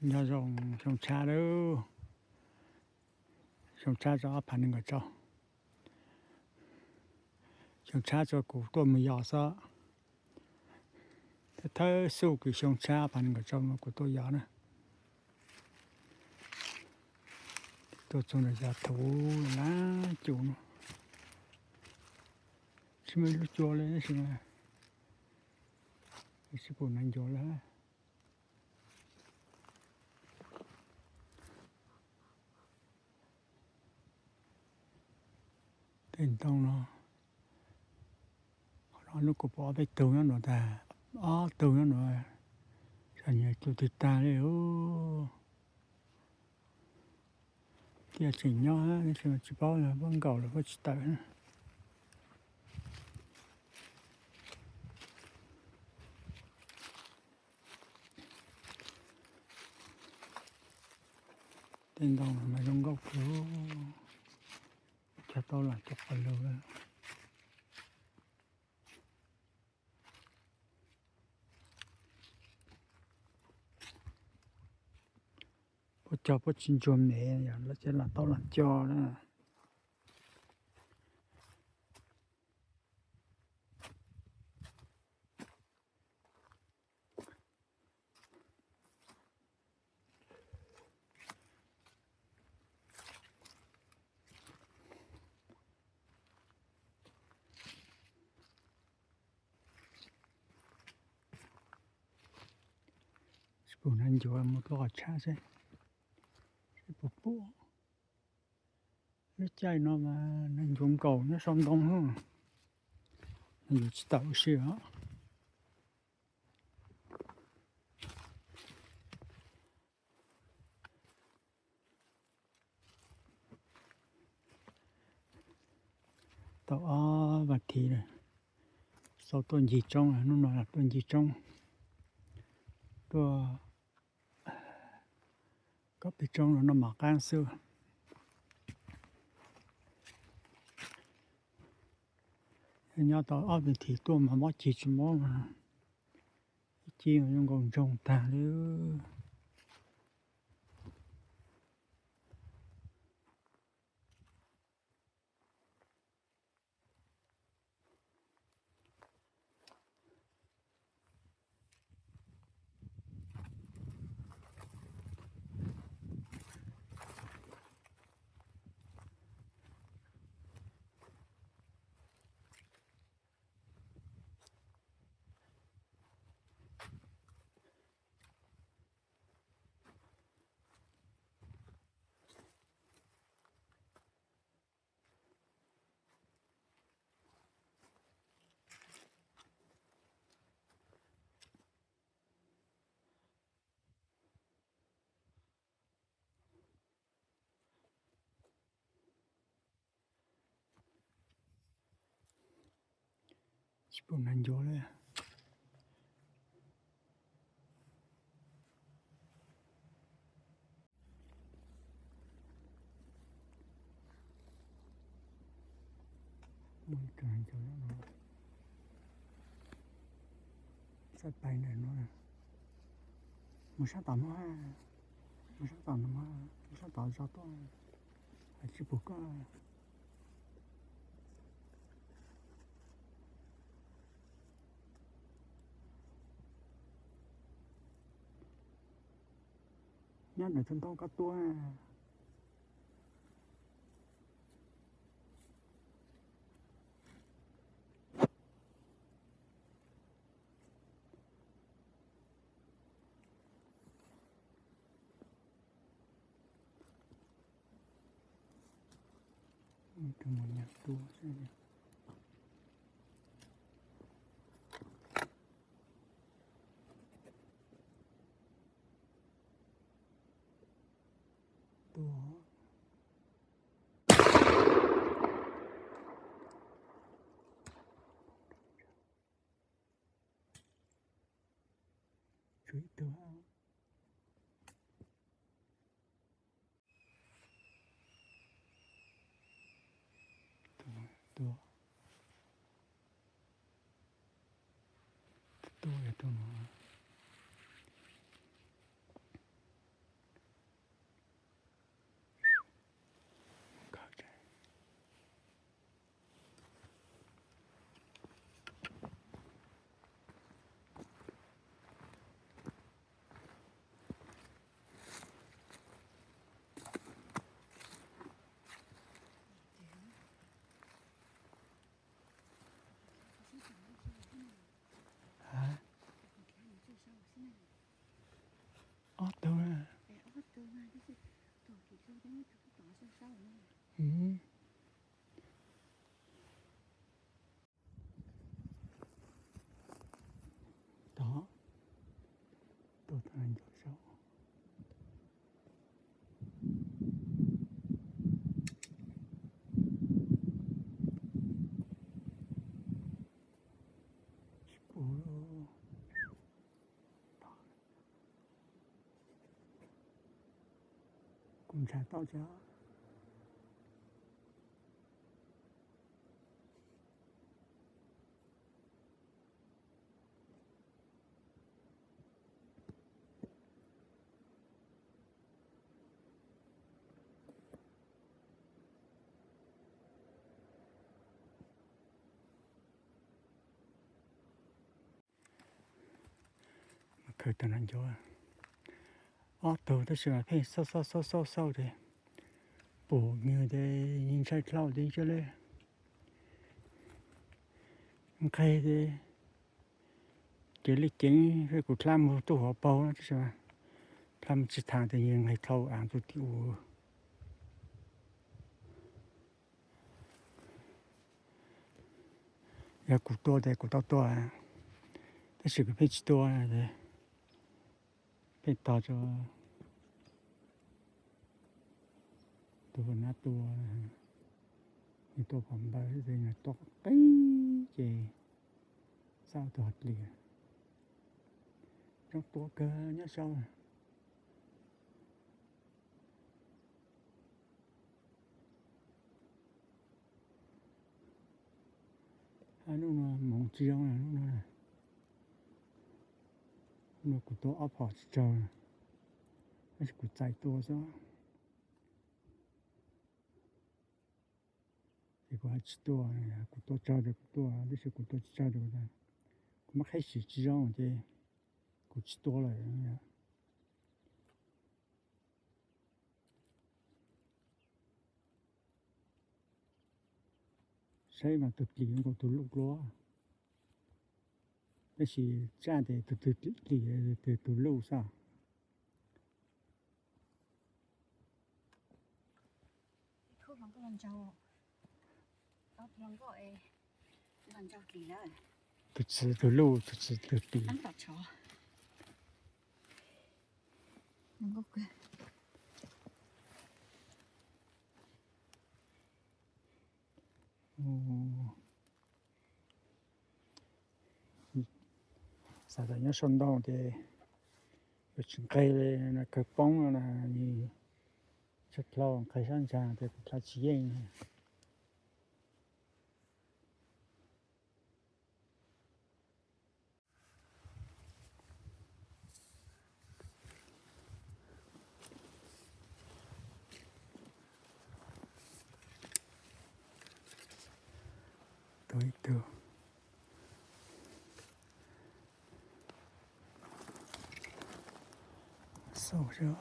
Nyob zoo xyoo tshab lawm, xyoo tshab tso ob phav nees nkaum rau. Xyoo tshab tso kuv tuaj mus yos xwb. Thawj thawj xub kws xyoo tshab ob phav nees nkaum rau no kuv tuaj yos na. Tuaj txug ntawm cov thuv lab cum no, tsis muaj ib lub cua li tab sis mas tsis pum hnav ncuav lawm. Tej ntoo no, qhov no lub kuv pom ob peb tug nyob no tag, ob tug nyob no, tsam nyuam qhuav tu tag li. Tiaj tseem nyob tab sis mas tsis paub yog puab nkaum lawm puab tsis tawm na. Tej ntoo no mas zoo nkauj kawg, cog tau lam cog qhov lug lawm. Puab cog puab tsis ntsuag me, yog lawv ces lam tau lam cog na. Tsis pum hnav ncuav mus tuaj qhov tshab seb, seb puas pum. Lub caij no mas hnav ncuav nkaum nyob sau ntoo, hnav ncuav tsis tawm ua si os. Tau ob vas thiv lawm, xauj tuaj ncig roob, hnub no tuaj ncig roob, tuaj kob peg roob los noj mov qab xwb. Nyob tau ob vas thiv tuaj mas mob cig tsis mob, ib cig zoo nkaus ntsoog tag li. Tsis pum hnav ncuav li. Muaj ib tug hnav ncuav nyob no. Saib pais ntawm no. Mus sab tom no, mus sab tom no, mus sab tom zos tuaj, tsis pum koj. Nyob ntawm tug ntoo koj tuaj. Tus mus nyas tua xwb. Tua. Tshuav ib tug. Tua, tua, tua, tua. Ob tug. Tod, tuaj tag nco saum. Tsis pub. Kuv ntshav tau tso. Khaws tag nrho cov, ob tug tab sis mas pheej xauj xauj xauj xauj xauj ces pum nyuag ces ntshai dlhau ces cia li nqeg ces ceev li ceev, kuv dlha mus tuaj hauv paug no tab sis mas dlha mus tsis thav ces nqeg dlhau av tus tim ub. Yog kuv tua ces kuv tau tua, tab sis kuv pheej tsis tua, pheej tog tso. Tus nab tua, nws tua phom npaws xwb ces nws tua qeeb ces xauj tus hauv dlis. Zoo tua kawg nyob saud. Hnub no hmoov tsis zoo, hnub no, hnub no kuv tua ob phom tsis tsawg, tab sis kuv txais tua xwb. Ces kuv hais tsis tua, kuv tua tsawg ces kuv tua, tab sis kuv tua tsis tsawg ces kuv, kuv muab qheb siv tsis zoo ces kuv tsis tua lawm. Saib mas tus dlis nkaus tus luj dua, tab sis tsaj ces tus twg dlis tus luj xwb. Tus txwv tus luj, tus txwv tus dlis. Xav tias nyob saum ntoo ces yuav tsis nqeg li, kawg poob no na, nws tshaj dlhau nqeg sab ntsa ces kuv dlha tsis yeej. Tua ib tug. Xauj xwb.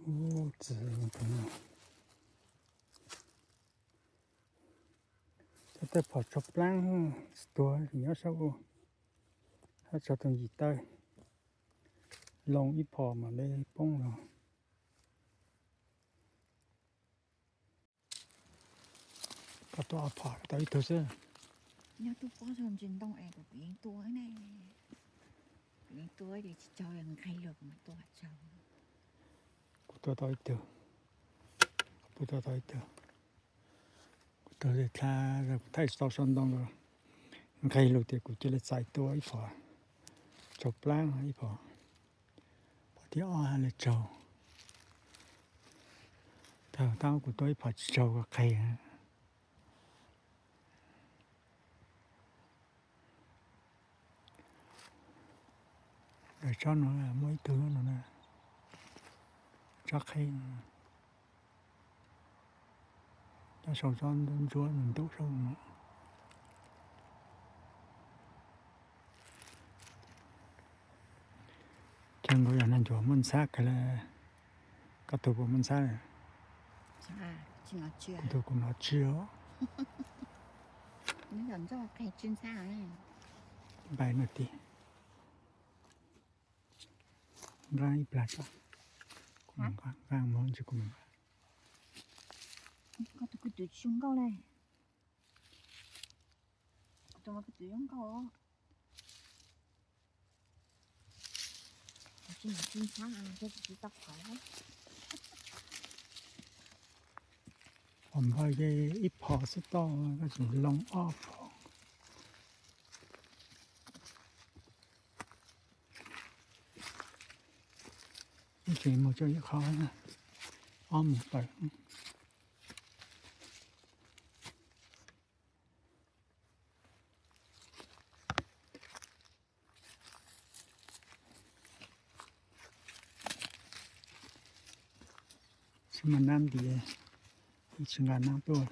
Ub, txiv, cov tej phom tsau plaab tsis tuag, nyob sab ub, hab tsau tus yim tawb, loo ib phom mam li poob los. Koj tua ob phom tau ib tug xwb. Nyob tub pob zog ntsis ntoo es kuv yeej tua ne. Kuv yeej tua ces tsis tsaug, nqeg luag kuv mam tua tsaug. Kuv tua tau ib tug. Kuv tua tau ib tug. Kuv tua li dlha, kuv thaij tsis tau sau ntoo los nqeg lug tias kuv cia li txais tua ib phom. Tsaug plab ib phom, phom thib ob hab le tsaug. Tag tab kuv tua ib phom tsis tsaug qheg. Daim tsob no muaj ib tug no na, tsob qheb, nyob sau tsob ntsuab ntsuab ntawm ntug saum no. Kawg nkaus yog nag ncuav muaj ntxhab kawg li. Koj tug puas muaj ntxhab? Kuv tug kuv nov tsw os. Npaj no tiag. Nqa ib plag tso. Kuv nqa ntsis kuv nqa. Koj tus kuj twv tsis zoo nkauj li. Kuv tus mas kuj twv zoo nkauj. Pom npawg ces ib phom xwb tau, koj tseem loo ob phom. Ib tseem mus coj ib qho, ob mus tawm. Tsis muaj nab ntiav, tsis nqa nab tuaj.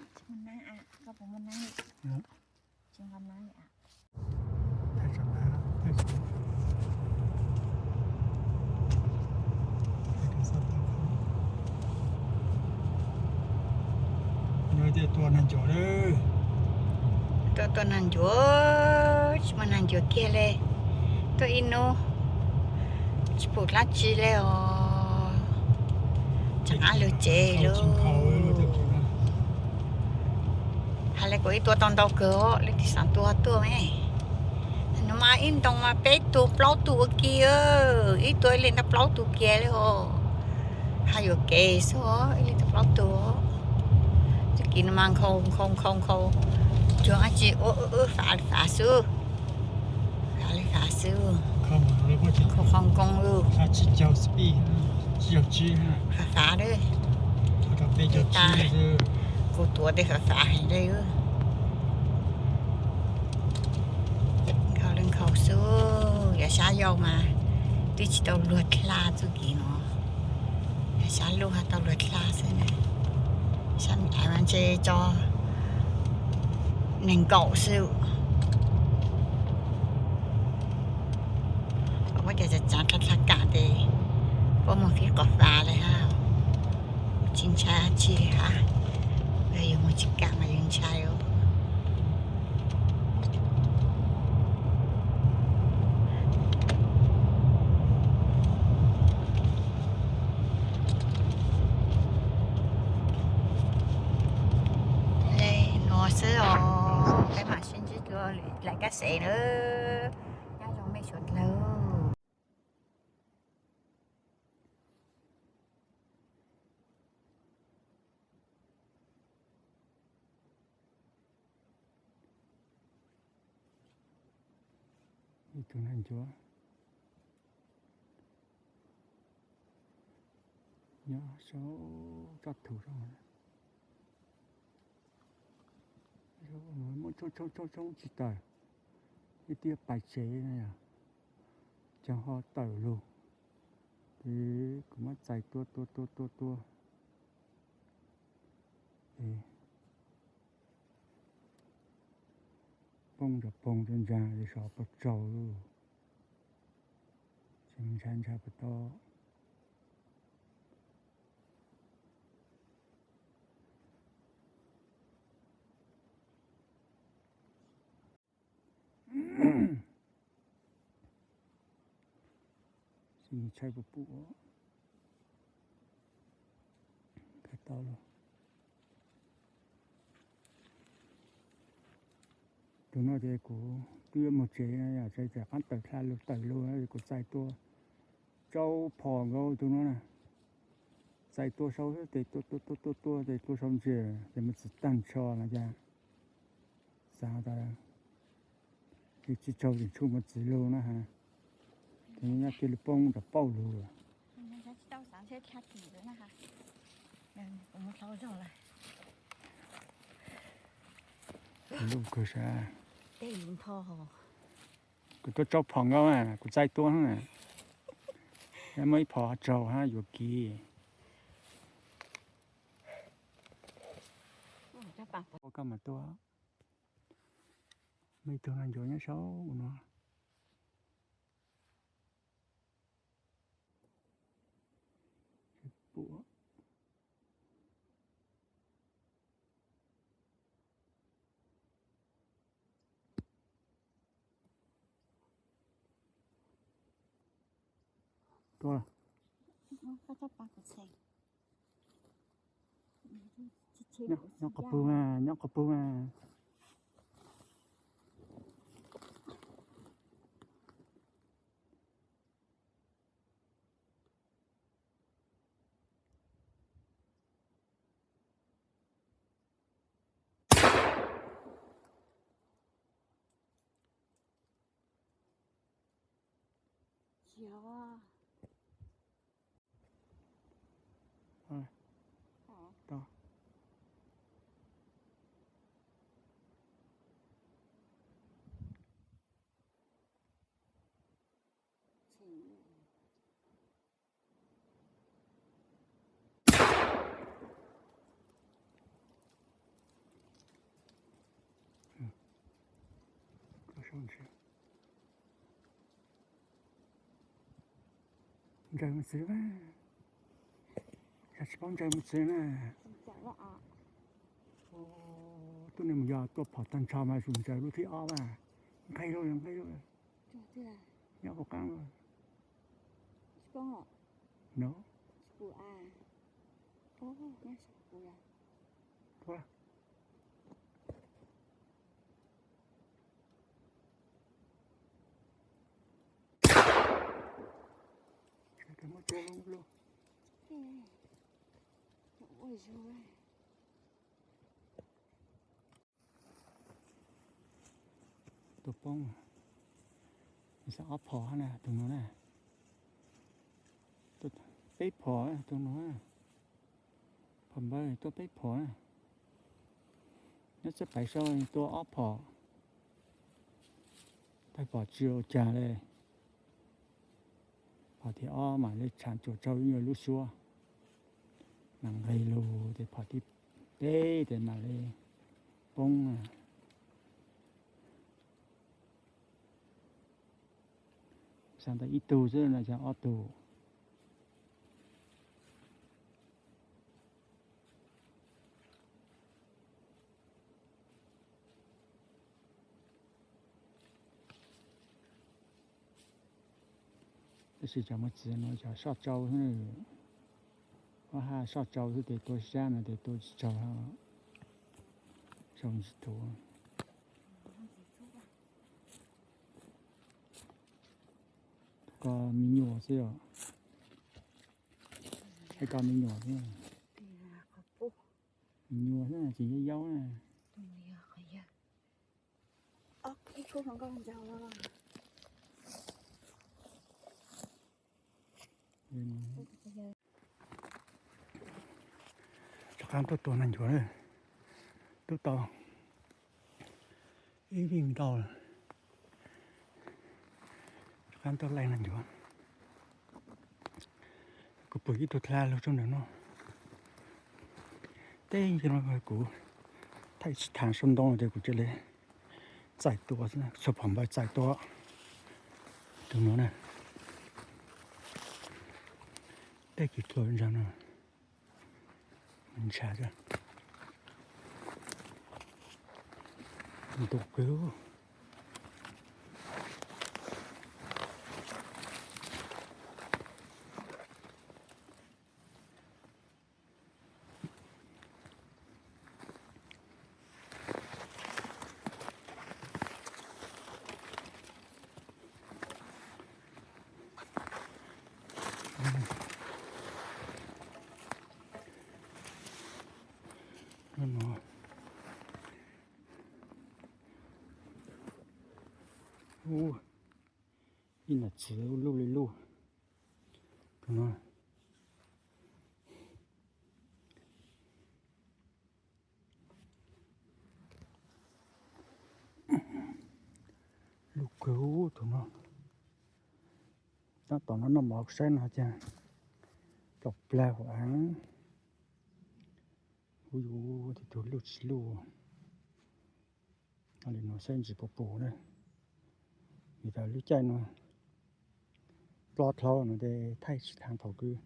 Tuaj, tuaj nag ncuav, tsis muaj nag ncuav kiag li. Tuaj ib hnub tsis pum dlaab tsi li os. Tseem ab lug tsev lug. Has le kuv ib tuaj tau ntau kawg, leej twg xaav tuaj tuaj me. Nub mas ib ntoo mas peb tug plaub tug ua ke, ib tuaj ib leeg tau plaub tug kiag li os. Hab yuam kev xwb, ib leeg tau plaub tug. Txuj kev no mas nkhaus nkhaus nkhaus nkhaus, cuag dab tsi ua fav fav xwb. Fav li fav xwb. Nkhaus qhov nkoo lug. Fav fav li. Kuv tuav tej fav fav heev li. Nkhaus li nkhaus xwb, yav sab yau mas twb tsis tau luag dlha txuj kev no. Yav sab luj has tau luag dlha xwb na. Sab me ais mas ntshe tso neeg nkaum xwb. Puab tias tsav tsav dlha dlha kam tes puab moog fij qhov fav li hab. Tsis ntshai dab tsi hab, yog moog tsis kam mas yus ntshai os. Le nuav xwb os, peb mam sib ntsib dlua lwm daim kab xev nawb. Nyob zoo mej suav dlawg. Ib tug nag ncuav nyob saum tsob tug, muab tshoob tshoob tshoob tshoob tsis tawm, ib tug pais tsev na yom, ces ho tawm lug, ces kuv muab txais tua tua tua tua tua, es poob nrov poog rau ntsa es sov puas tsaug, tsis ntshai ntshai puas tau. Tsis ntshai puas pum, khav tau lawm. Tus no ces kuv twb yuav moog tsev, txawm qaab tawm dlha lug tawm lug, kuv txais tua tsau phom nkaus tus no na. Txais tua sau tes tua tua tua tua tes tua sau ntsia tes moog txiv taag nrho no cas xaav tas tsis tsaug tseem tshuaj moog txiv lug na has. Ces nyob cia li poob rau pauj lug. Lub kawg sab. Kuv tuaj tsau phom nkaus, kuv txais tua na. Muaj ib phom tsaug hab yuam kev. Koj mas tua. Muaj ib tug neeg ncuav nyob saum no. Tua. Nyob qhov pug mas, nyob qhov pug mas. Ntsaws mus txwv, yog tsis paub ntsaws mus txwv na. Tub neeg mus yog tua phom tag nrho mas mus ntsaws lub thib ob mas. Nqe lawm, nqe lawm. Nyob hauv qab no. Tua poob, xav ob phom na, tus no na. Peb phom tus no. Phom npawg tua peb phom na. Nyob txawj pais sau tua ob phom. Tag phom tsis ua cas li. Phom thib ob mam li tshav tsuas tsau ib nyuag lub suab. Mas nqis lug ces phom thib peb ces mam li poob na. Xav ntawm ib tug xwb no yog ob tug. Tab sis cov mus txiv no cov soj tsau xwb, ob haj soj tsau xwb tes tua sab no tes tua tsis tsau, tsau tsis tus. Koj me nyuam xwb os. Hais koj me nyuam xwb. Me nyuam xwb tsis yog yaub na. Rov qab tuaj tua neeg ncuav, twb tau ib vij ntau lawm. Rov qab tuaj laij neeg ncuav. Kuv pw ib tug dlha lug tsob ntawm no. Teb no kuv thaij tsis thav saum ntoo ces kuv cia li txais tua xwb, txhua phom npawg txais tua. Tus no na, tej kis tua ntawm no. Ntshav ntuj kawg. Ub, Ib nam txiv ua luj li luj. Tus no luj kawg tus no. Tab tom no noj mov saib no cas tsaus plag hauv av. Ub, yus tus luj tsis luj. Li no saib ntsis puas pum na. Vim tias lub caij no plob dlhau no ces thaij tsis thav thaum kws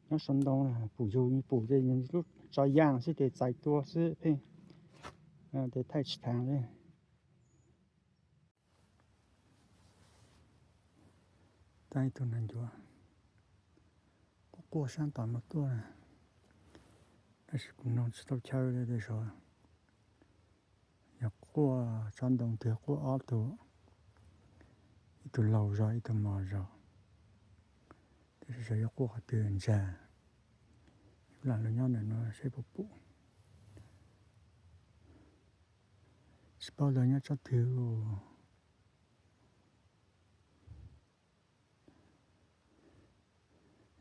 nyob saum ntoo. Pum yus pum ces lub tso yas xwb ces txais tua xwb pheej, ces thaij tsis thav li. Tau ib tug nag ncuav quaj quaj sab tom no tuaj na, tab sis kuv mloog tsis tau chaw li tias sav. Yog quaj tsob ntoo twg quaj ob tug, ib tug laus zog ib tug mos zog, tab sis xyov yuav quaj qhov twg ntsa. Lam los nyob ntawm no saib puas pum. Tsis paub lawv nyob tsob twg.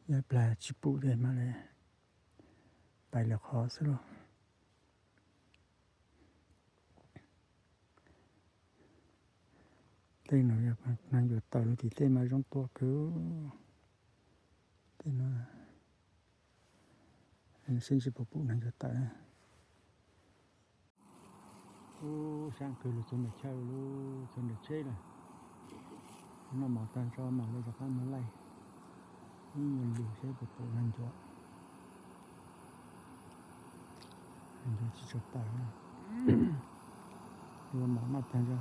Yog plag tsis pum ces mam li pais lwm qhov xwb lauj. Tej no yog nag ncuav tawm tim tej mas zoo tua kawg. Tej no seb tsis pum pum nag ncuav tawm. Ub, sab kawg los txog ntawm chaw, los txog ntawm tsheb lawm. Noj mov tag tso mam li rov qab mus laij ib nyuag lwm seb puas pum nag ncuav. Nag ncuav tsis tshua tawm. Ua mov noj tag tso.